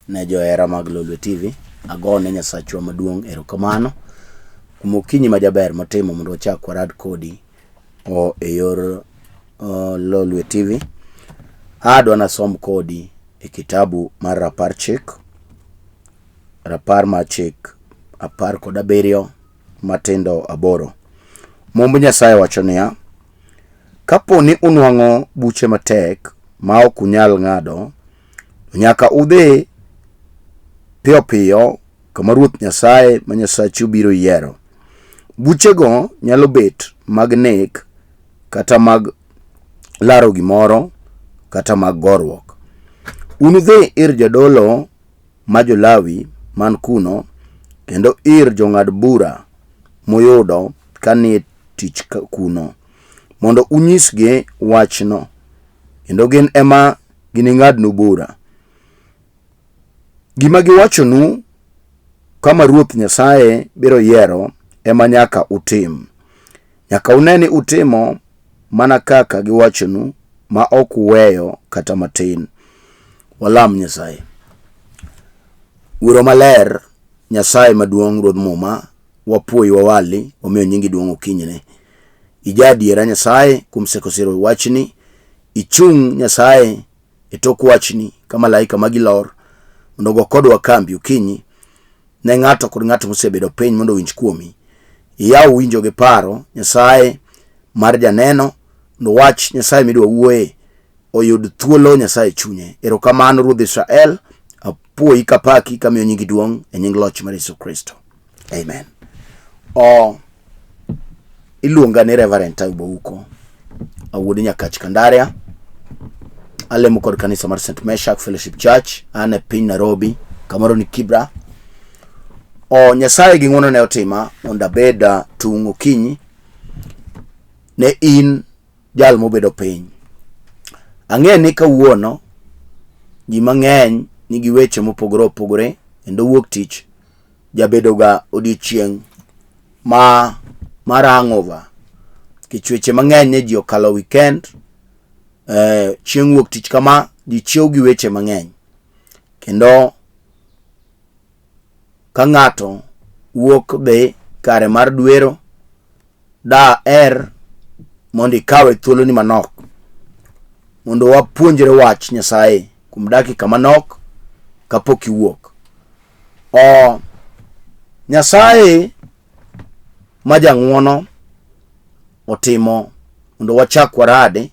Ne johera mag Lolwe TV, agone Nyasachwa maduong' erokamano kuom okinyi majaber motimo mondo wachak warad kodi o e yor Lolwe TV. Adwa nasom kodi e kitabu mar rapar chik, rapar mar chik 17 matindo 8. Mumb Nyasaye wacho niya, kapo ni unwang'o buche matek ma ok unyal ng'ado, nyaka udhi piyo piyo kama Ruoth Nyasaye ma Nyasachu biro yiero. Buchego nyalo bet mag nek kata mag laro gimoro kata mag goruok. Unudhi ir jodolo ma jo-Lawi man kuno kendo ir jong'ad bura muyudo ka nie tich kuno mondo unyisgi wachno kendo gin ema gining'adnu bura. Gima giwachonu kama Ruoth Nyasaye biro yiero ema nyaka utim. Nyaka une ni utimo mana kaka giwachonu ma ok uweyo kata matin. Walam Nyasaye. Wuoro maler, Nyasaye maduong' Ruodh Muma, wapuoyi wawali, wamiyo nyingi duong' okinyni. Ija adiera Nyasaye kuom seko siro wachni, ichung' Nyasaye e tok wachni ka malaika magi lor mondo ogo kodwa kambi okinyi ne ng'ato kod ng'ato mosebedo piny mondo owinj kuomi. Iyaw winjo gi paro Nyasaye mar janeno mondo wach Nyasaye midwa wuoye oyud thuolo Nyasaye chunye. Erokamano Ruodh Israel, apuoyi kapaki kamiyo nyingi duong' e nying loch mar Yesu Kristo. Amen. O iluonga ni Reverend Taibo Uko, awuod Nyakach Kandaria. Alemo kod kanisa mar St. Meshak Fellowship Church, an e piny Nairobi, kamoro ni Kibra. O Nyasaye gi ng'wono ne otima mondo abed tung' okinyi ne in jal mobedo piny. Ang'e ni kawuono ji mang'eny nigi weche mopogore opogore kendo wuok tich jabedoga odiechieng' ma mar hangover nikech weche mang'eny ne ji okalo weekend chieng' wuok tich kama ji chiew gi weche mang'eny kendo ka ng'ato wuok dhi kare mar dwero da er mondo ikawe thuoloni manok mondo wapuonjre wach Nyasaye kuom dakika manok kapok iwuok. O Nyasaye ma jang'wono otimo mondo wachak warade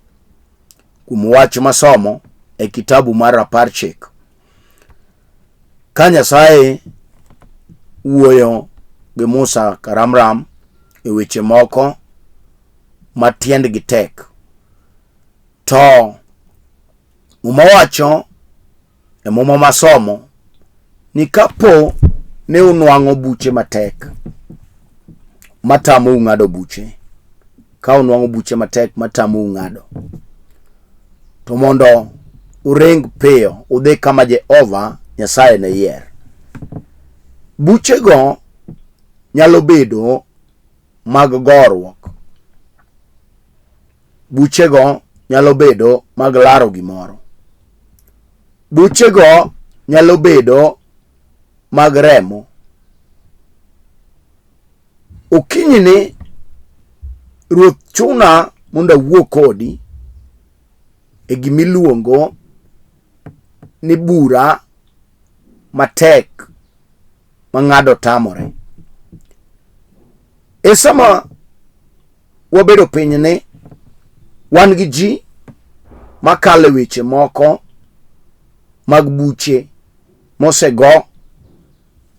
kuom wach masomo e kitabu mar rapar chik. Ka Nyasaye wuoyo gi Musa Karamram e weche moko ma tiendgi tek, to Muma wacho e Muma masomo ni kapo ni unwang'o buche matek matamou ng'ado buche, ka unwang'o buche matek matamou ng'ado, to mondo uring piyo udhi kama Jehova Nyasaye ne yier. Buchego nyalo bedo mag goruok. Buchego nyalo bedo mag laro gimoro. Buchego nyalo bedo mag remo. Okinyi ni Ruoth chuna mondo awuo kodi e gimiluongo ni bura matek ma ng'ado tamore. E sama wabedo piny ni wan gi ji makalo e weche moko mag buche mosego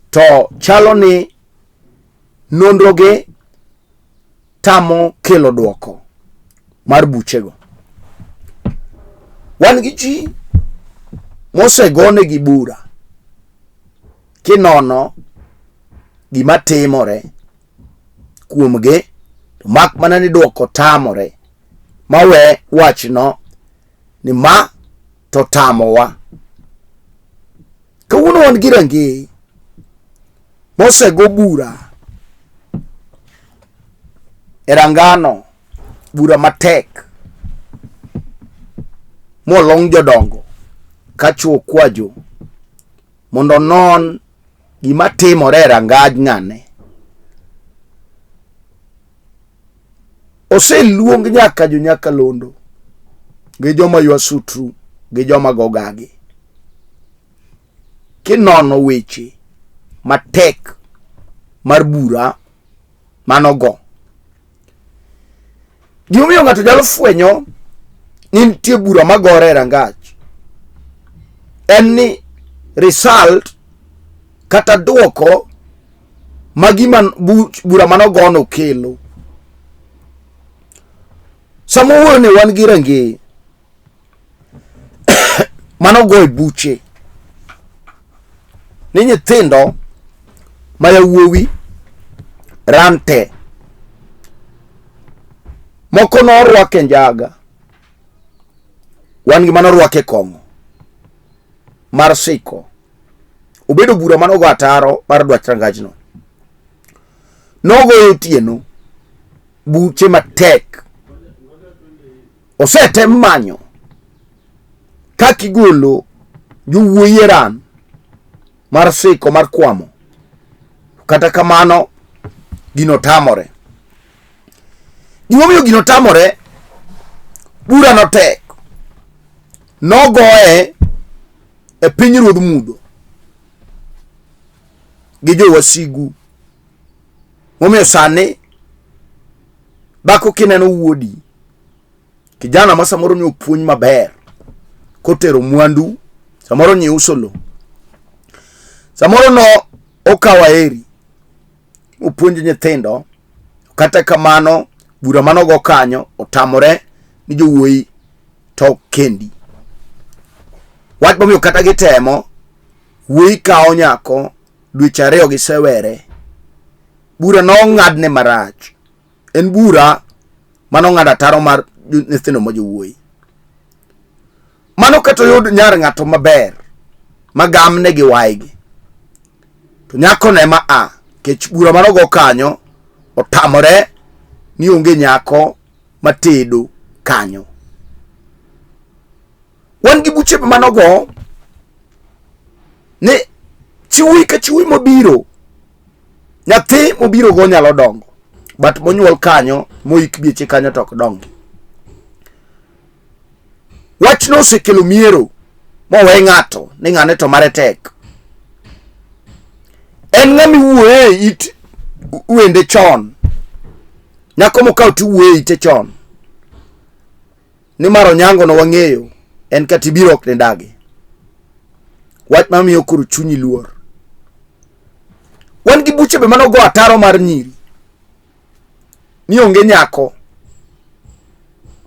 to chalo ni nonrogi tamo kelo dwoko mar buchego. Wan gi ji mosegonegi bura kinono gima timore kuomgi to mak mana ni dwoko tamore mawe wachno ni ma to tamowa. Kawuono wan gi rangeye mosego bura e rangano, bura matek molong' jodongo ka chwo kwajo mondo onon gima timore e rangaj ng'ane. Oseluong nyaka jo nyakalondo gi joma ywa sutru gi joma go gagi. Kinono weche matek mar bura manogo. Gimomiyo ng'ato nyalo fwenyo ni nitie bura magore e rangach en ni result kata duoko ma gima bura manogono kelo. Sama wuoyo ni wan gi rangeye manogo e buche ni nyithindo ma yawuowi rante moko norwak e njaga wan gi manorwak e kong'o mar siko obedo bura manogo ataro mar dwach rangajno nogoyo otieno buche matek osetem manyo kaka igolo jowuoyi e ran mar siko mar kwamo kata kamano gino tamore gimomiyo gino tamore bura notek nogoye e piny ruodh mudho gi jowasigu momiyo sani dhako kineno wuodi kijana ma samoro ni opuonj maber kotero mwandu samoro ni uso lo samoro no okawo aheri opuonj nyithindo kata kamano bura manogo kanyo otamore ni jowuoyi to kendi wach momiyo kata gitemo wuoyi kawo nyako dweche ariyo gisewere bura nong'adne marach en bura mane ong'ado ataro mar nyithindo ma jowuoyi mano kata oyud nyar ng'ato maber magamne gi waygi to nyako ne ma a kech bura mane ogo kanyo otamore ni onge nyako matedo kanyo wan gi buche manogo ni chiwi ka chiwi mobiro nyathi mobiro go nyalo dongo but monyuol kanyo moik bieche kanyo to ok dongi wachno osekelo miero mowe ng'ato ni ng'ane to mare tek en ng'ama iwuoye e it wende chon nyako mokawo tiwuoye e ite chon nimar onyango no wang'eyo en kata ibiro ok nidagi wach mamiyo koro chunyi luor wan gi buche be manogo ataro mar nyiri ni onge nyako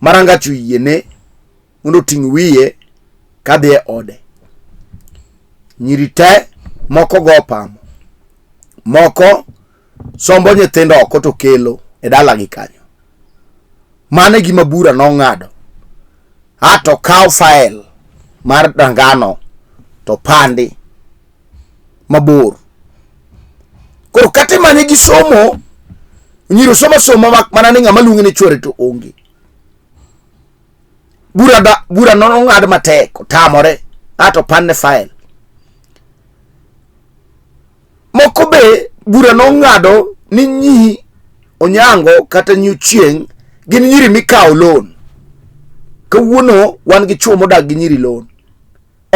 marangach oyiene mondo oting' wiye kadhi e ode nyiri te moko go pamo moko sombo nyithindo oko to kelo e dalagi kanyo mano e gima bura nong'ado a to kaw fael mar rangano to pandi mabor koro kata imanye gi somo nyiro somo soma mak mana ni ng'ama luonge ni chwore to onge bura da bura nong'ad matek otamore a to panne fael Moko be bura nong'ado ni nyi Onyango kata nyi Ochieng' gin nyiri mikawo loan. Kawuono wan gi chwo modak gi nyiri loan.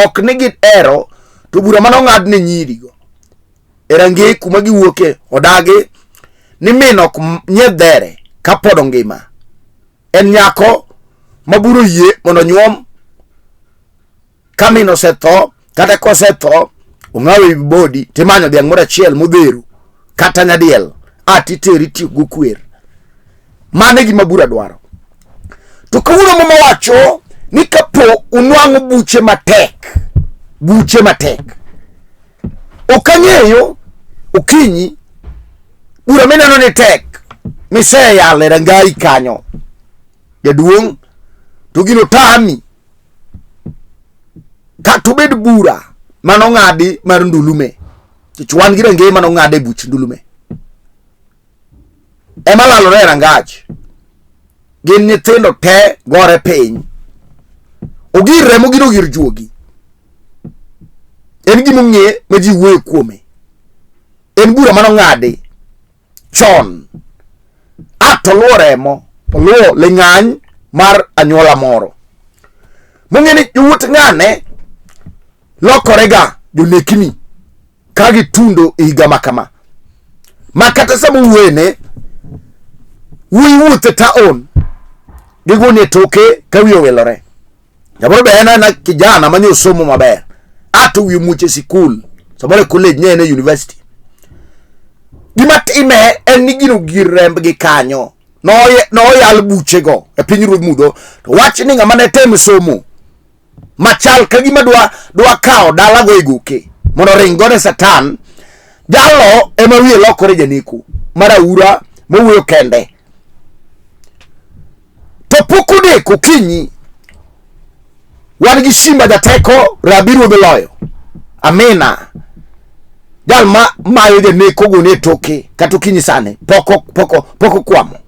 Ok ni gihero to bura mane ong'ad ne nyirigo e rangeye kuma giwuoke odagi ni min ok nyiedh dhere kapod ongima. En nyako ma bura oyie mondo onyuom ka min osetho kata kosetho ong'awe wi bodi timanyo dhiang' moro achiel modhero kata nyadiel a titeri tiyo kwer mano e gima bura dwaro to kawuono muma wacho ni kapo unwang'o buche matek buche matek ok ang'eyo okinyi bura mineno ni tek miseyalo e rangayi kanyo jaduong' to gino tami kata obed bura mane ong'adi mar ndulume nikech wan gi rangeye mane ong'ad e buch ndulume ema lalore e rangach gin nyithindo te gore piny ogir remo gin ogir juogi. En gima ong'e ma ji wuoyo kuome. En bura mane ong'adi chon. A to oluwo remo, oluwo ling'any mar anyuola moro. Mong'e ni jowuot ng'ane lokorega jonekni ka gitundo e higa ma kama. Ma kata sama owuoyene, wuoyi wuotho e taon gi gunia e toke ka wiye owilore. Samoro be en aena kijana mane osomo maber. A to wiye omuoch e sikul. Samoro e college ne en e university. Gima time en ni gino gir rembgi kanyo. Noyal buchego e piny ruodh mudho. To wach ni ng'ama ne tem somo machal ka gima dwa kawo dalago e goke mondo oring go ne Satan, jalo ema wiye lokore janeko mar aura mowuoyo kende. To pok odeko okinyi, wan gi Simba jateko Rabi ruodh loyo. Amina. Jal ma mayo janeko gone e toke kata okinyi sani pok okwamo.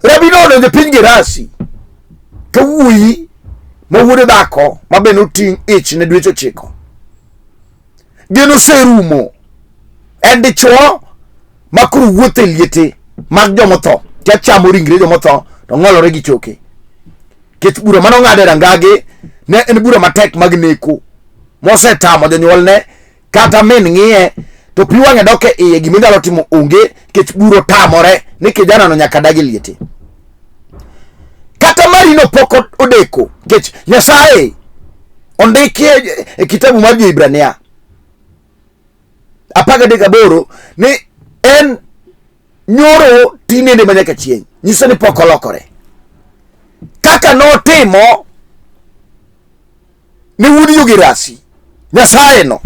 Rabi nodonjo e piny Gerasi ka wuoyi ma wuode dhako ma be noting' ich ne dweche 9. Geno oserumo. En dichuo ma koro wuotho e liete mag jomotho kia chamo ringre jomotho to ng'olore gi choke. Nikech bura mane ong'ad e rangage ne en bura matek mag neko mosetamo jonyuolne kata min ng'iye to pi wang'e dok e iye gima inyalo timo onge nikech bura otamore ni kijanano nyaka dag e liete. Kata marino pok odeko nikech Nyasaye ondiki e kitabu mar Jo-Hibrania 13:8 ni en nyoro tinende ma nyaka chieng', nyiso ni pok olokore. Kaka notimo ne wuod Jogerasi, Nyasaye no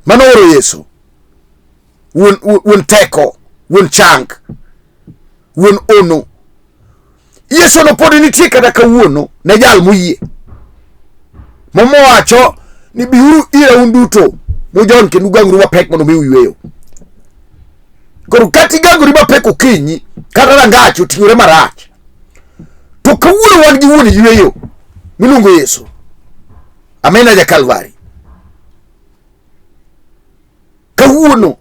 manooro Yesu, wuon teko, wuon chang, wuon ono. Yesu no pod nitie kata kawuono ne jal moyie. Momowacho ni biuru ira un duto mujony kendo ugangru mapek mondo miu yweyo. Koro kata igangori mapek okinyi kata rangach oting'ore marach, to kawuono wan gi wuon yweyo miluongo Yesu. Amina ja Kalvari. Kawuono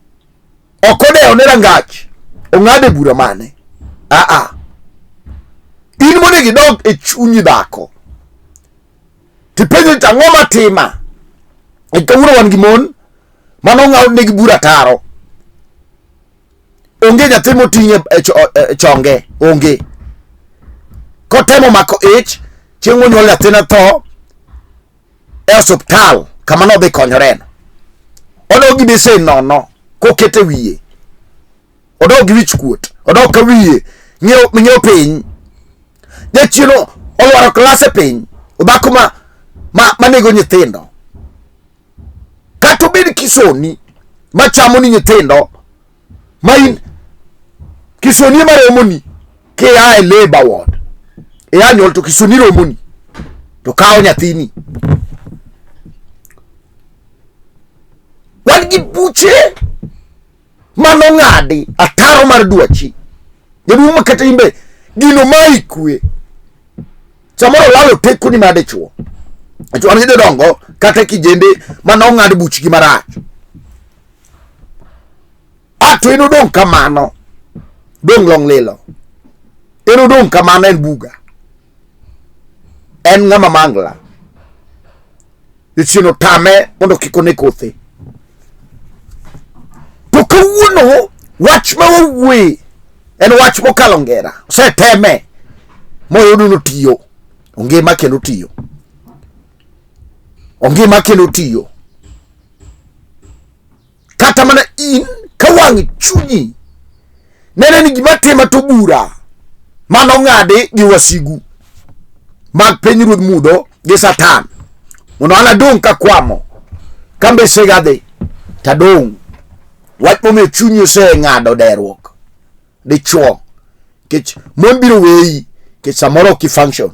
ok odewo ne rangach ong'ade bura mane. Aa, in monego idog e chunyi dhako tipenjo ni ang'o matima. E kawuono wan gi mon mane ong'ad negi bura taro. Onge nyathi moting' e chonge, onge. Kotemo mako ich, chieng' monyuol nyathine tho e osuptal kama nodhi konyoreno. Odok gi besen nono kokete wiye. Odok gi wich kuot, odok ka wiye ng'iyo piny. Jachien olwaro klase piny, dhako ma nego nyithindo. Kata obed kisoni machamo ni nyithindo ma in kisoni ema romoni kia e labor ward ia nyuol to kisoni romoni to kawo nyathini. Wan gi buche manong'adi ataro mar dwachi. Jaduong' ma kata imbe gino mayi kwe. Samoro olalo tekoni mar dichuo. Wan gi jodongo kata kijende manong'ad buchgi marach. A to en odong' kamano. Dong' long lilo. En odong' kamano en buga. En ng'ama mangla. Jachien otame mondo kik one kothe. To kawuono wach ma wawuoye en wach mokalo ngera. Oseteme moyudo notiyo. Ongima kendo tiyo. Ongima kendo tiyo. Kata mana in ka wang' chunyi nene ni gima tima to bura manong'adi gi wasigu mag piny ruodh mudho gi Satan mondo an adong' kakwamo ka mbesega dhi tadong'. Wach momiyo chunyi oseng'ado deruok dichuo nikech mon biro weyi nikech samoro ok i function.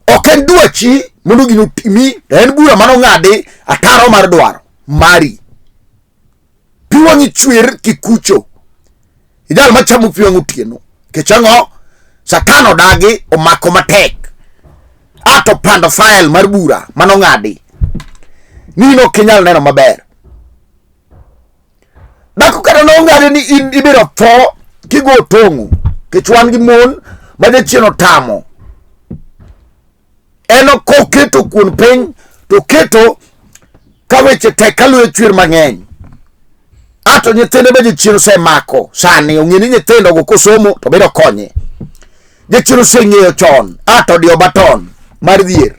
Ok en dwachi mondo gino otimi, to en bura manong'adi ataro mar dwaro mari. Pi wang'i chwer kikucho. Ijal machamo pi wang' otieno. Nikech ang'o? Satan odagi omako matek. Ato pando file mar bura manong'adi. Ni in ok inyal neno maber. Dhako kata nong'adi ni in ibiro tho kigo tong'o. Kech wan gi mon ma jachien otamo. En koketo kuon piny to keto ka weche tek ka luyo chwer mang'eny. Ato nyithinde be jachien osemako sani ong'e ni nyithindo go kosomo to biro konye. Jachien oseng'eyo chon ato dio baton mar dhier.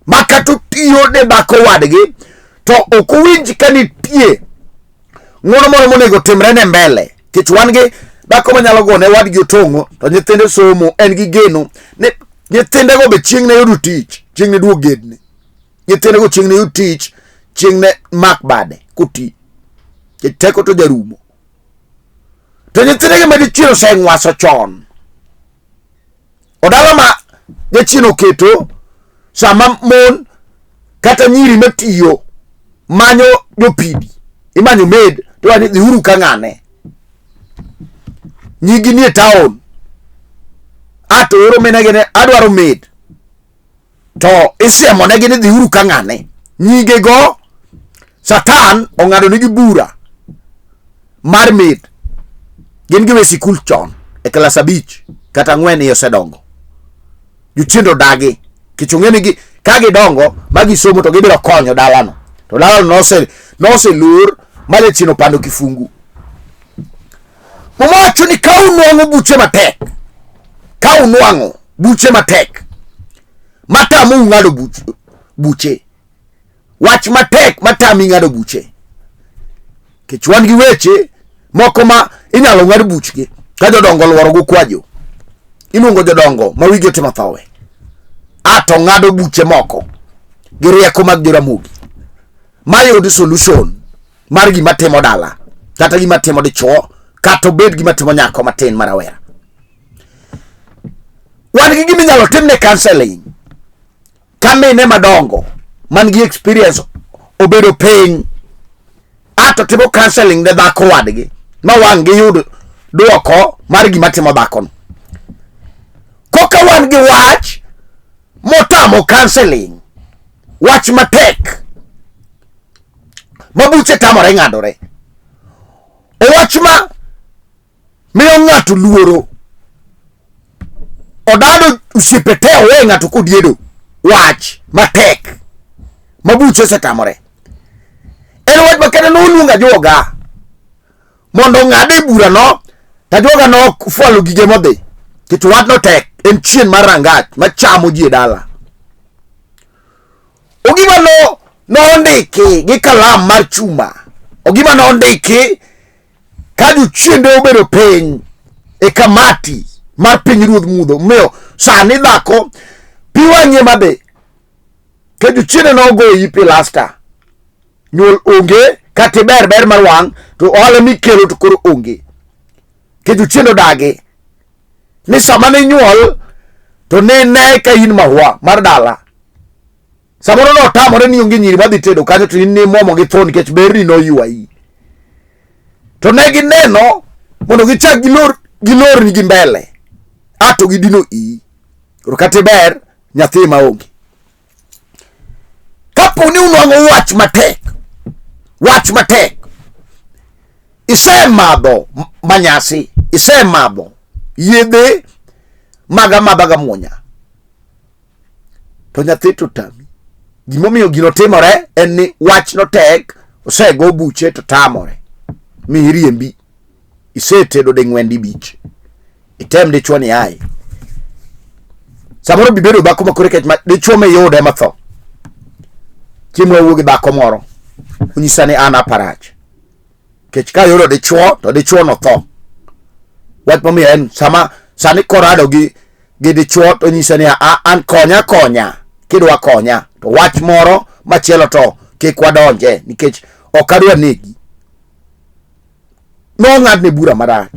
Ma kata otiyo ne dhako wadgi to ok owinj ka nitie ng'wono moro monego timre ne mbele. Kech wan gi dhako manyalo gone wadgi otong'o to nyithinde somo en gi geno ni nyithindego be chieng' ne yudo tich chieng' ne duog gedne. Nyithindego chieng' ne yud tich chieng' ne mak bade koti. Kech teko to jarumo. To nyithindegi ma jachien oseng'waso chon. Odala ma jachien oketo sama mon kata nyiri matiyo manyo jopidi imanyo maid to wani dhiuru ka ng'ane nyigi nie town ato oro minegi ni adwaro maid to isiemonegi ni dhiuru ka ng'ane nyigego satan ong'ado nigi bura mar maid gin giwe sikul chon e klas 5 kata 4 ni osedongo jochiende odagi kech ong'e ni ka gidongo ma gisomo to gibiro konyo dalano to dalano noselor ma jachien opando kifungu. Muma wacho ni ka unwang'o buche matek, ka unwang'o buche matek matamou ng'ado buche, wach matek matami ng'ado buche, kech wan gi weche moko ma inyalo ng'ad buchgi ka jodongo oluoro go kwajo. Iluongo jodongo ma wigi otimo thowe ato ng'ado buche moko gi rieko mag joramogi mayud solution mar gima timo dala kata gima timo dichuo kata obed gima timo nyako matin ma rawera. Wan gi gima inyalo timne counseling ka mine madongo man gi experience obedo piny ato timo counseling ne dhako wadgi ma wang' giyud dwoko mar gima timo dhakono. Koka wan gi wach motamo counseling, wach matek ma buche tamore ng'adore, owach ma miyo ng'ato luoro, odado osiepe te owe ng'ato kodiedo, wach matek ma buche osetamore. En wach makende noluongo ajuoga mondo ong'ade e burano, to ajuoga nofwalo gige modhi nikech wachno tek, en chien mar rangach machamo ji e dala. Ogima no nondiki gi kalam mar chuma, ogima nondiki ka jochiende obedo piny e kamati mar piny ruodh mudho. Omiyo sani dhako pi wang'e madhi ke jochiende nogoyi pilasta, nyuol onge kata iber ber mar wang' to ohala mikelo to koro onge ke jochiende odagi ni sama ne nyuol to ne ne ka in mahua mar dala. Samoro notamore ni onge nyiri madhi tedo kanyo to in nimwomo gi tho nikech berni noywayi. To ne gineno mondo gichak gilorni gi mbele ato gidino iyi. Koro kata iber nyathi maonge. Kapo ni unwang'o wach matek, wach matek, isemadho manyasi, isemadho yedhe mag amadha ga munya, to nyathi to tami. Gimomiyo gino timore en ni wachno tek, osego buche to tamore, mi iriembi. Isetedo ding'wen dibich, item dichuo ni aye. Samoro bibedo dhako ma kore kech ma dichuo miyude ema tho. Chieng' wawuo gi dhako moro, onyisa ni an aparach. Kech ka ayudo dichuo to dichuo no tho. Wach momiyo en sama sani korado gi dichuo to onyisa ni an konya konya kidwa konya to wach moro machielo to kik wadonje nikech ok adwa negi. Nong'adne bura marach.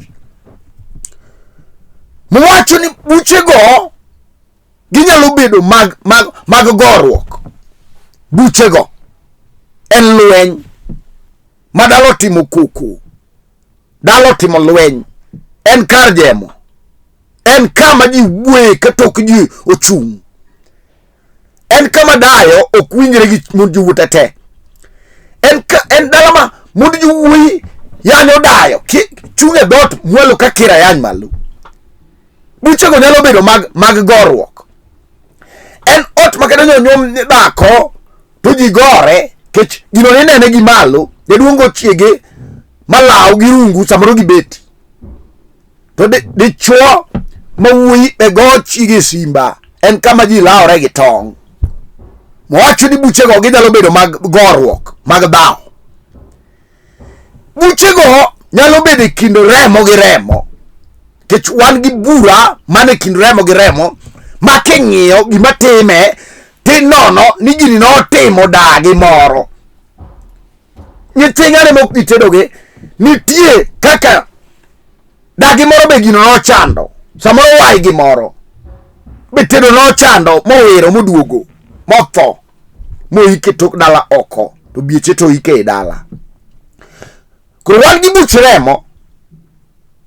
Mowacho ni buchego ginyalo bedo mag goruok. Buchego en lweny ma dala otimo koko, dala otimo lweny, en kar jemo. En kama ji wuoye ka tok ji ochung'. En kama dayo ok winjre gi mond jowuote te. En, ka, en dala ma mond jowuoyi yanyo dayo chung' e dhoot mwalo ka kira yany malo. Buchego nyalo bedo mag, mag goruok. En ot ma kata nyonyuom dhako to ji gore kech gino ninene gi malo jaduong' go chiege malaw gi rungu samoro gi beti to dichuo ma wuoyi be go chiege simba en kama ji lawore gi tong' mowacho ni buchego ginyalo bedo mag goruok mag dhawo buchego nyalo bedo e kind remo gi remo nikech wan gi bura man e kind remo gi remo ma king'iyo gima time tinono ni gini notimo dagi moro nyithi ng'ane mok gitedogi nitie kaka dagi moro be gino nochando samoro wai gimoro be tedo nochando mowiro moduogo motho moike tok dala oko to bieche to oike e dala koro wan gi buch remo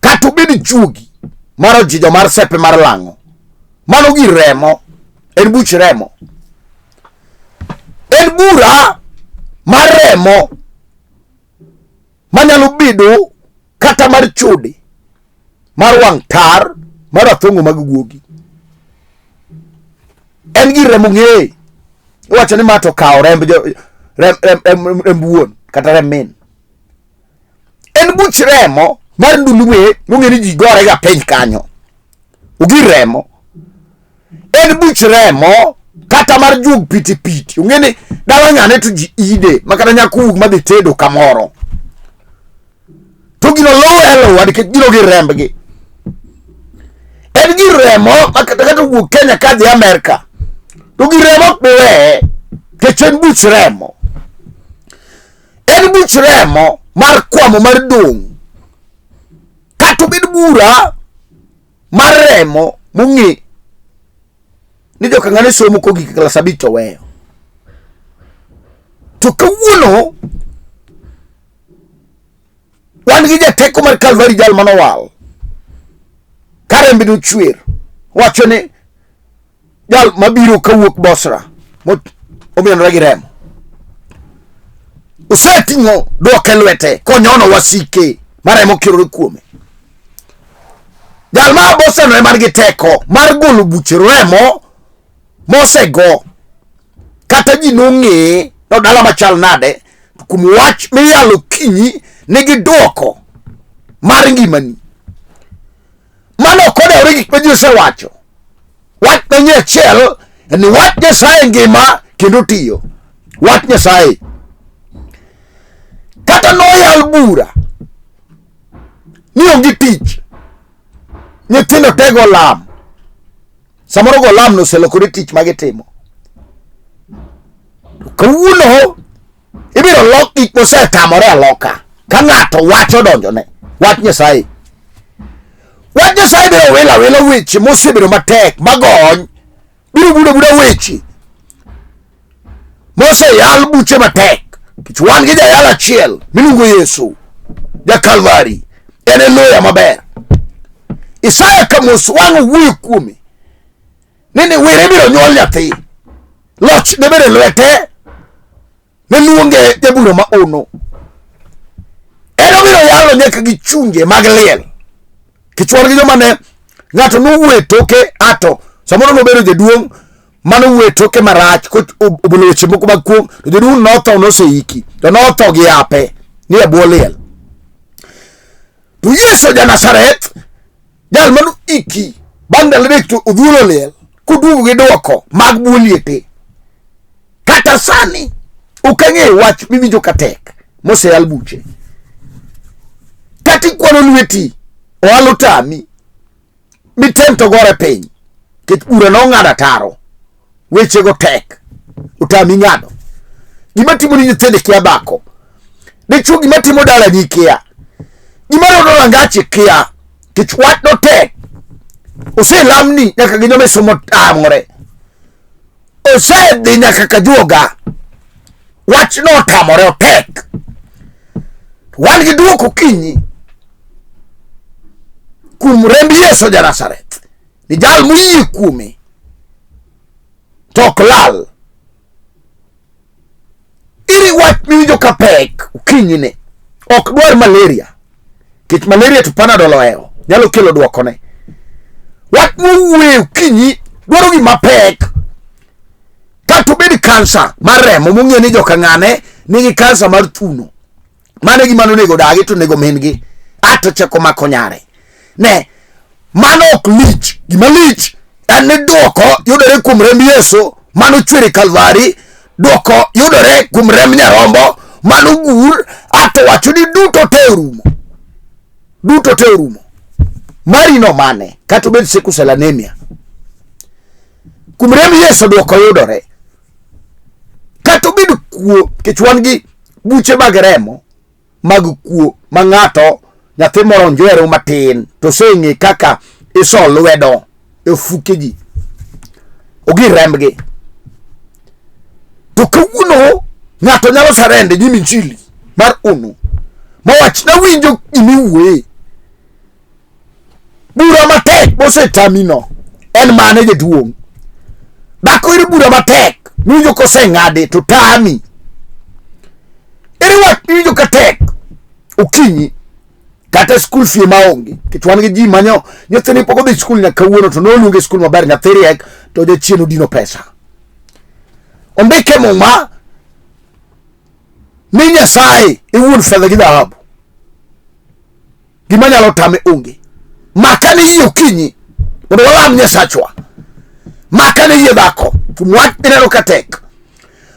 kata obed juogi mar ojijo mar sepe mar lang'o mano gir remo en buch remo en bura mar remo manyalo bedo kata mar chode mar wang' tar mar athong'o mag guogi en gir remo ng'eye iwacho ni ma to kawo remb remb wuon kata remb min en buch remo mar ndulwe mong'e ni ji gore ga piny kanyo ogir remo en buch remo kata mar juog pitipiti ong'e ni dala ng'ane to ji ide ma kata nyako wuog madhi tedo kamoro to gino luwe aluwa nikech gino gi rembgi en gi remo ma kata kata wuok Kenya ka dhi Amerka to gi remo ok biweye nikech en buch remo en buch remo mar kwamo mar dong' kata obed bura mar remo mong'e ni joka ng'ane somo kogik e klas abich to weyo to kawuono wan gi jateko mar Kalvari jal manowal ka rembe nochwer wacho ni jal mabiro kawuok Bosra omienore gi remo oseting'o dwoke lwete konyono wasike ma remo kirore kuome jal ma Bosra no ema nigi teko mar golo buche remo mosego kata ji nong'eye no dala machal nade kuom wach miyalo kinyi nigi dwoko mar ngimani mano ok odewore gik ma ji osewacho wach manyie achiel en ni wach nyasaye ngima kendo tiyo wach nyasaye kata noyal bura ni onge tich nyithindo tego lam samoro go lam no oselokore tich ma gitimo kawuono ibiro lok gik mosetamore aloka ka ng'ato wacho donjone wach nyasaye wach nyasaye biro wilo awila weche mosebedo matek magony biro budo buda weche moseyal buche matek nikech wan gi jayal achiel miluongo Yesu ja Kalvari en e loya maber Isaya Kamos wang' owuoyo kuome ni ni were biro nyuol nyathi loch ne bed e lwete ne luonge jabura ma ono en obiro yalo nyaka gi chunje mag liel kech wan gi joma ne ng'ato nowuoyo e toke ato samoro nobedo jaduong' mano wuoyo e toke marach obolo weche moko mag kuong' to jaduong' notho noseiki to notho gi ape ni e bwo liel to Yesu ja Nazareth jal mano iki bang' ndalo adek to odhuolo liel koduogo gi dwoko mag bwo liete kata sani ok ang'eyo wach miwinjo ka tek moseyal buche kata ikwano lweti ohala otami mitem to gore piny nikech bura nong'ado ataro wechego tek otami ng'ado gima timo ni nyithindo kia dhako dichuo gima timo dalani kia gima rodo rangach kia nikech wach no tek oselamni nyaka gi joma somo tamore osedhi nyaka kajuoga wach no otamore otek wan gi duoko kinyi kuom remb Yesu ja Nazareth. Ni jal moyie kuome to ok lal. Iri wach miwinjo ka pek okinyini ok dwar malaria. Kech malaria to Panadol ohewo nyalo kelo dwokone. Wach mowuoye okinyi dwaro gima pek. Kata obed kansa mar remo mong'e ni joka ng'ane nigi kansa mar thuno. Mano e gima nonego dagi to onego min-gi. Ato chako mako nyare. Ne, mano ok lich. Gima lich en ni dwoko yudore kuom remb Yesu mano chwer e Kalvari. Dwoko yudore kuom remb nyarombo mano gur ato wacho ni duto te orumo. Duto te orumo. Mari no mane kata obed sickle cell anemia. Kuom remb Yesu dwoko yudore. Kata obed kuo, nikech wan gi buche mag remo mag kuo ma ng'ato nyathi moro onjwero matin to oseng'e kaka iso lwedo e ofuke ji ogir rembgi. To kawuono ng'ato nyalo sarende nyim injili mar unu mawach nawinjo gimiwuoye Bura matek mosetamino en mane jaduong'? Dhako ere bura matek miwinjo koseng'adi to tami. Ere wach miwinjo ka tek okinyi kata school fee ma onge nikech wan gi ji manyo nyithindi pok odhi skul nyaka kawuono to noluonge skul maber nyathi riek to jachien odino pesa. Ondike muma ni Nyasaye e wuon fedha gi dhahabu. Gima nyalo tame onge. Maka ne yie okinyi mondo walam Nyasachwa. Maka ne yie dhako kuom wach ineno ka tek.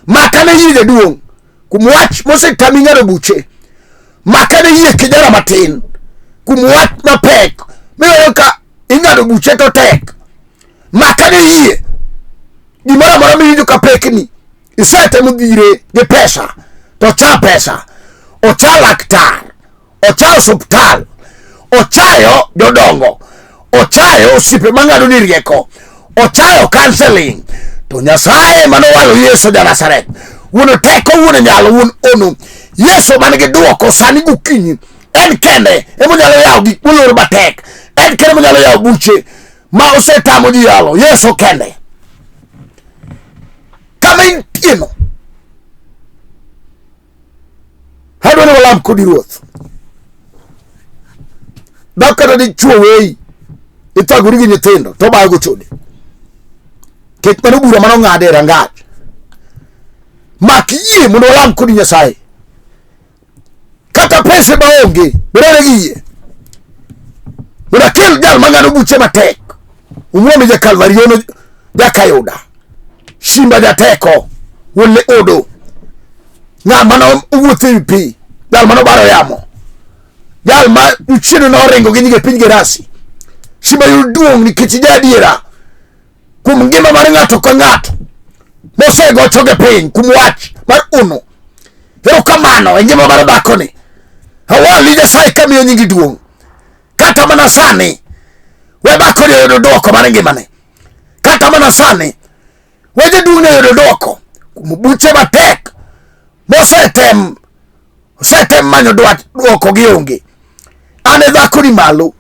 Maka ne yie jaduong' kuom wach mosetami ng'ado buche. Maka ne yie kijana matin kuom wach mapek miwinjo ka ing'ado buche to tek. Maka ne yie gimoro amora miwinjo ka pekni isetemo dhire gi pesa to cha pesa ocha laktar ochayo osuptal ochayo jodongo ochayo osiepe mang'ado ni rieko ochayo counseling to nyasaye manowalo yesu ja nazareth wuon teko wuon nyalo wuon ono yesu man gi dwoko sani gokinyi en kende emonyalo yawo gik molor matek en kende emonyalo yawo buche ma osetamo ji yalo yesu kende kama intieno Adwa ni walam kodi ruoth. Dhako kata dichuo weyi, ithagori gi nyithindo to obayo go chode. Kech mano bura mano ng'ade e rangach. Mak yie mondo walam kodi Nyasaye. Kata pese maonge, bedane gi yie. Mondo akel jal mang'ado buche matek. Umwami ja Kalvariono jakayuda. Simba jateko, wuon le odo. Ng'ama nowuotho e wi pi, jal mane obaro yamo. Jal ma uchieno noringo gi nyige piny Gerasi. Simba yud duong' nikech ija adiera kuom ngima mar ng'ato ka ng'ato mosegocho gi piny kuom wach mar uno. Erokamano e ngima mar dhakoni. Awali Nyasaye kamiyo nyingi duong'. Kata mana sani we dhakoni oyudo dwoko mar ngimane. Kata mana sani we jaduong' ne oyudo dwoko kuom buche matek mosetem osetem manyo dwoko gi onge. An e dhakoni malo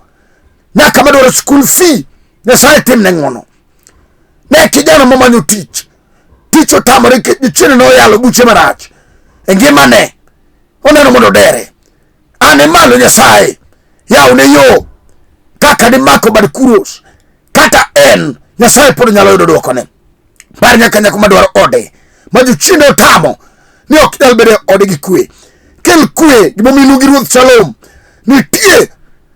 nyaka madwaro school fee Nyasaye timne ng'wono. Ne kijana momanyo tich tich otamore nikech jochiende noyalo buche marach e ngimane oneno mondo odere. An e malo Nyasaye yawne yo kaka nimako bad kuros kata en Nyasaye pod nyalo yudo dwokone. Par nyaka nyako madwaro ode ma jochiende otamo ni ok nyal bedo e ode gi kwe. Kel kwe gimomiyo iluongi Ruoth Shalom. Nitie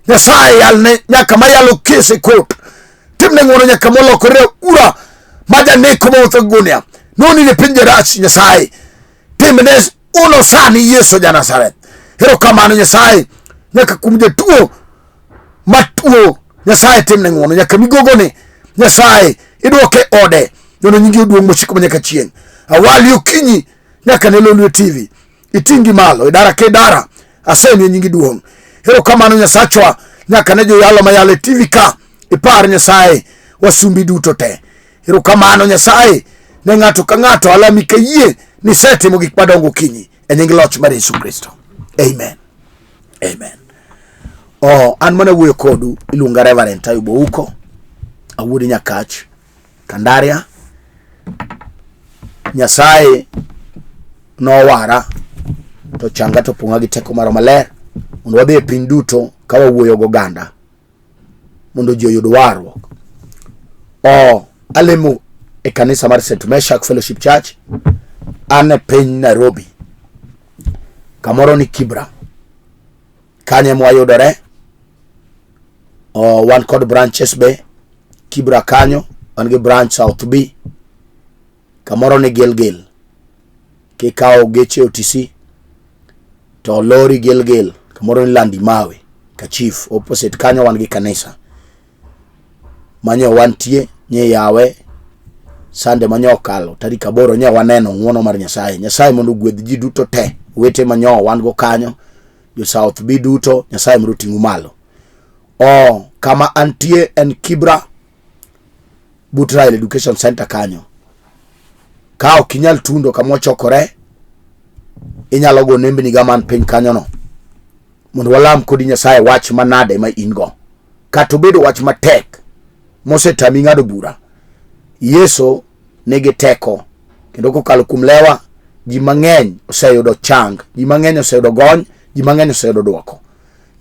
Nyasaye yalne nyaka mayalo kes e kot. Timne ng'wono nyaka molokore ura ma janeko mawuotho gi gunia. Nonindo e piny Jerach Nyasaye. Timne uno sani Yesu ja Nazareth. Erokamano Nyasaye nyaka kuom jatuo matuo Nyasaye timne ng'wono nyaka migogone Nyasaye idwoke ode mondo nyingi oduong' mosiko manyaka chieng'. Awali okinyi nyaka ne Lolwe TV iting'i malo idara ke idara asemiyo nyingi duong'. Erokamano Nyasachwa nyaka ne joyalo mayalo e TV ka ipar Nyasaye wasumbi duto te. Erokamano Nyasaye ne ng'ato ka ng'ato alami ka yie ni isetimo gik madongo okinyi e nying loch mar Yesu Kristo. Amen. Amen. Oh, an mana wuoyo kodu iluonga Reverend Ayub Ouko. Awuod Nyakach, Kandaria. Nyasaye nowara to changa to pong'a gi teko maro maler mondo wadhi e piny duto ka wawuoyo goganda mondo ji oyud warruok. O alemo e kanisa mar St. Meshak Fellowship Church an e piny Nairobi kamoro ni Kibra kanyo ema wayudore. O, wan kod branches be Kibra kanyo wan gi branch South B kamoro ni Gilgil kikawo geche OTC to lori Gilgil kamoro ni Landi Mawe ka chief opposite kanyo wan gi kanisa manyo wantie nye yawe sande manyo okalo tarik aboro nye waneno ng'uono mar Nyasaye. Nyasaye mondo ogwedh ji duto te owete manyo wan go kanyo jo South B duto Nyasaye mondo oting'u malo. O kama antie en Kibra but Rail Education Center kanyo. Ka ok inyal tundo kama wachokore, inyalo go nembni ga man piny kanyono mondo walam kodi Nyasaye wach manade ma in go. Kata obedo wach matek mosetami ng'ado bura, Yesu nigi teko kendo kokalo kuom lewa ji mang'eny oseyudo chang, ji mang'eny oseyudo gony, ji mang'eny oseyudo dwoko.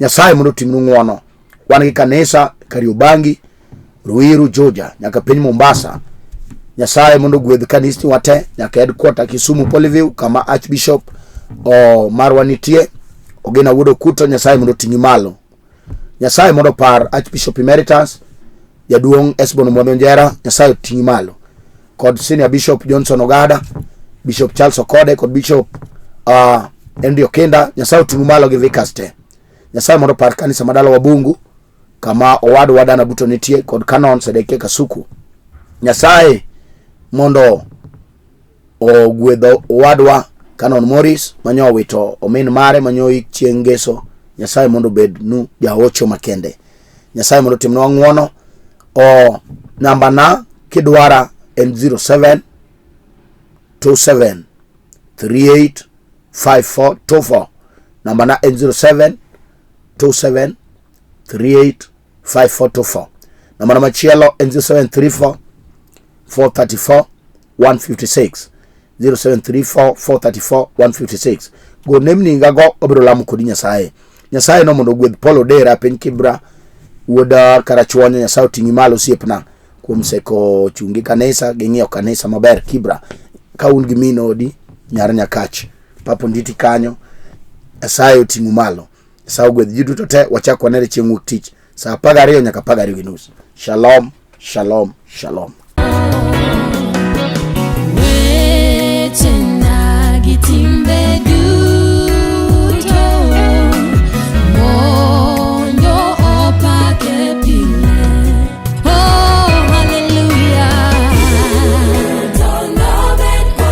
Nyasaye mondo otimnu ng'wono. Wan gi kanisa Kariobangi, Ruiru, Juja nyaka piny Mombasa. Nyasaye mondo ogwedh kanisni wate nyaka headquarter Kisumu Polyview kama Archbishop o marwa nitie Ogina Wuod Okuto. Nyasaye mondo oting'i malo. Nyasaye mondo opar Archbishop Emeritus Jaduong' Esbon Omwando Njera, Nyasaye oting'i malo kod Senior Bishop Johnson Ogada, Bishop Charles Okode kod Bishop Henry Okinda, Nyasaye oting'u malo gi vicars te. Nyasaye mondo opar kanisa ma dala Wabungu kama owadwa Dana Buto nitie kod Canon Sedekia Kasuku. Nyasaye mondo ogwedho owadwa Canon Morris manyo owito omin mare manyo oyik chieng' ngeso. Nyasaye mondo obednu jahocho makende. Nyasaye mondo otimnwa ng'wono. O namba na kidwara en 07 27 38 5424. Namba na en 07 27 38 5424. Namba na machielo en 0734 434 156. 0734 434 156. Go nembni gago obiro lamo kodi Nyasaye. Nyasaye no mondo ogwedh Paul Odera piny Kibra wuod Karachuonyo. Nyasaye oting'i malo osiepna kuom seko chungi kanisa gi ng'iyo kanisa maber Kibra ka un gi min odi nyar Nyakach Papa Onditi kanyo. Nyasaye oting'u malo. Nyasaye ogwedh ji duto te. Wachak wanere chieng' wuok tich saa 12 nyaka 12:30. Shalom, shalom, shalom.